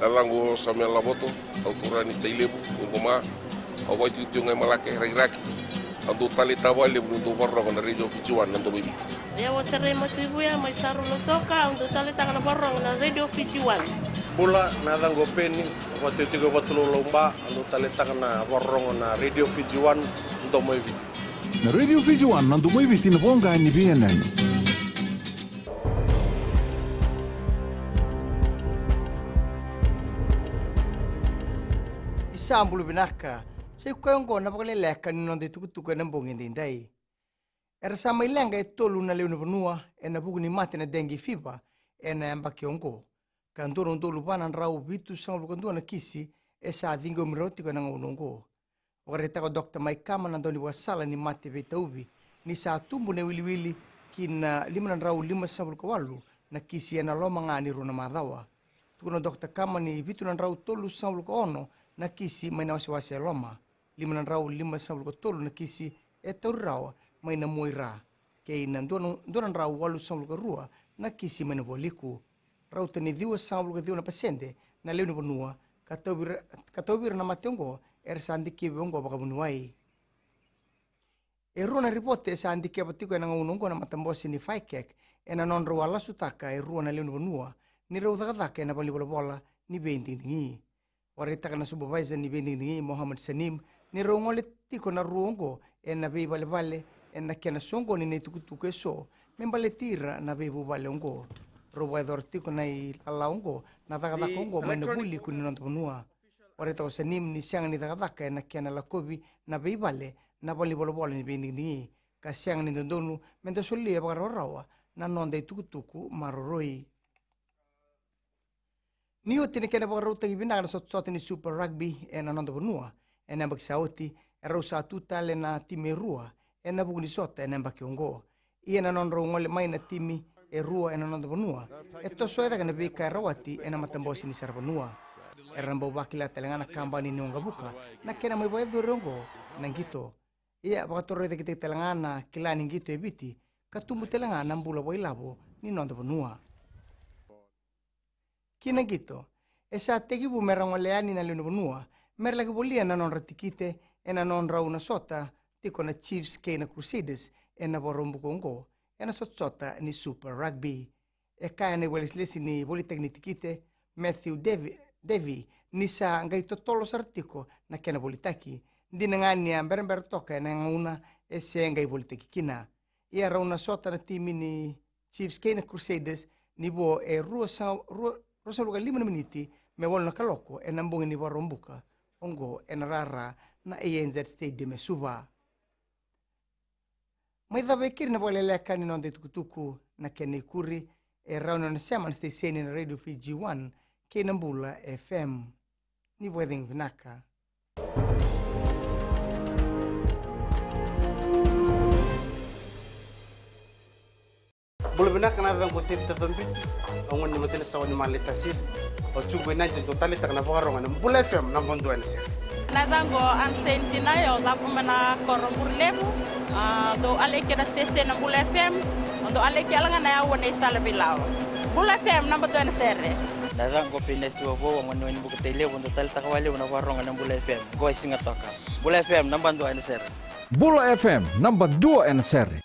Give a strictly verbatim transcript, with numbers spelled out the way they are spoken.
Yacaqu o Samuel Lavoto, au turaga ni Tailevu, Niuquma. Au vakaitikotiko ga i Malake, Rakiraki. Au dau taleitaka vakalevu niu dau vakarorogo na Radio Fiji One, na Domo i Viti. Au o Serei Matuivuya mai Saru, Lautoka, au dau taleitaka na vakarorogo na Radio Fiji One. Bula, na yacaqu o Peni, au vakaitikotiko e Vatulaulau, Ba, au dau taleitaka na vakarorogo na Radio Fiji One, na Domo i Viti. Na Radio Fiji One, na Domo i Viti, na voqa ni veiyanuyanu. Ni sa bula vinaka. Sa i koya oqo na vakaleleka ni noda itukutuku ena bogi edaidai. Era sa mai leqa e tolu na lewe ni vanua ena vuku ni mate na dengue fever ena yabaki oqo, ka dua na udolu va na drau vitusagavulu ka dua na kisi e sa ciqomi rawa tiko ena gauna oqo. Vakaraitaka o Doctor Mike Kama, na daunivakasala ni mate veitauvi, ni sa tubu na iwiliwili ki na lima na drau limasagavulu ka walu na kisi ena loma ga ni rua na macawa. Tukuna o Doctor Kama ni vitu na drau tolusagavulu ka ono na kisi mai na wasewase e loma, lima na drau limasagavulu ka tolu na kisi e tauri rawa mai na mua i ra, kei na dua na, dua na drau walusagavulu ka rua na kisi mai na vualiku. Rauta ni ciwasagavulu ka ciwa na pasede na lewe ni vanua ka tauvi ira, ka tauvi ira na mate oqo era sa dikevi oqo vakavuniwai. E rua na ripote e sa dikeva tiko ena gauna oqo na matabose ni FICAC ena nodrau a lasutaka e rua na lewe ni vanua ni rau cakacaka ena valenivolavola ni veidigidigi. Vakaraitaka na supervisor ni veidigidigi, Mohammed Sanim, ni rau gole tiko na rua oqo ena veivalevale ena kena soqoni na itukutuku eso me baleti ira na veivuvale oqo. Rau vakayacora tiko na ilala oqo, na cakacaka oqo mai na vualiku ni noda vanua. Vakaraitaka o Sanim ni sega ni cakacaka ena kena lakovi na veivale na valenivolavola ni veidigidigi, ka sega ni dodonu me da solia vakarawarawa na noda itukutuku maroroi. Ni oti na kena vakarautaki vinaka na sotasota ni Super Rugby ena noda vanua ena yabaki sa oti, e rau sa tu tale na timi e rua ena vuku ni sota ena yabaki oqo. Ia na nodrau gole mai na timi e rua ena noda vanua, e tosoya cake na veika e rawati ena matabose ni saravanua. Era na bau vakila tale ga na kabani ni waqavuka na kena mai vakayacori oqo na qito. Ia vakatorocaketaki tale ga na kila ni qito e Viti, ka tubu tale ga na bula vakailavo ni noda vanua. Ki na qito, e sa tekivu me ra gole yani na lewe ni vanua me ra laki volia na nodra tikite ena nodrau na sota tiko na Chiefs kei na Crusaders ena Vakaraubuka oqo ena sotasota ni Super Rugby. E kaya na ivakalesilesi ni volitaki ni tikite, Matthew Davy, Davy, ni sa qai totolo sara tiko na kena volitaki. Dina ga ni a berabera toka ena gauna e se qai volitaki kina. Ia rau na sota na timi ni Chiefs kei na Crusaders ni vo e rua sa, rua, ruasagavulu ka lima na miniti me walu na kaloko ena bogi ni Vakaraubuka oqo ena rara na A N Z Stadium e Suva. Mai cava e keri na vakaleleka ni noda itukutuku, na kena ikuri e rawa ni o na sema na siteseni na Radio Fiji One kei na Bula F M. Ni vakacegu vinaka. Bula vinaka, na yacaqu o Tevita Cabitu, au gone ni Madina, Sawa ni Male, Tasiri. Au tiko e Nadi, dau taleitaka na vakarogo ena Bula F M, naba dua ena sere. Na yacaqu o Ansein Tinai, au cavu mai na koro Bure Levu. A, dau aleki na siteseni na Bula F M. Au dau aleki yala ga na yaua nei Sala Veilawa. Bula F M, naba dua ena sere. Na yacaqu o Peinasi Wavou, au gone ni Wainibuka, Tailevu, au dau taleitaka vakalevu na vakarogo ena Bula F M. Qo e Sigatoka. Bula F M, naba dua ena sere. Bula F M, naba dua ena sere.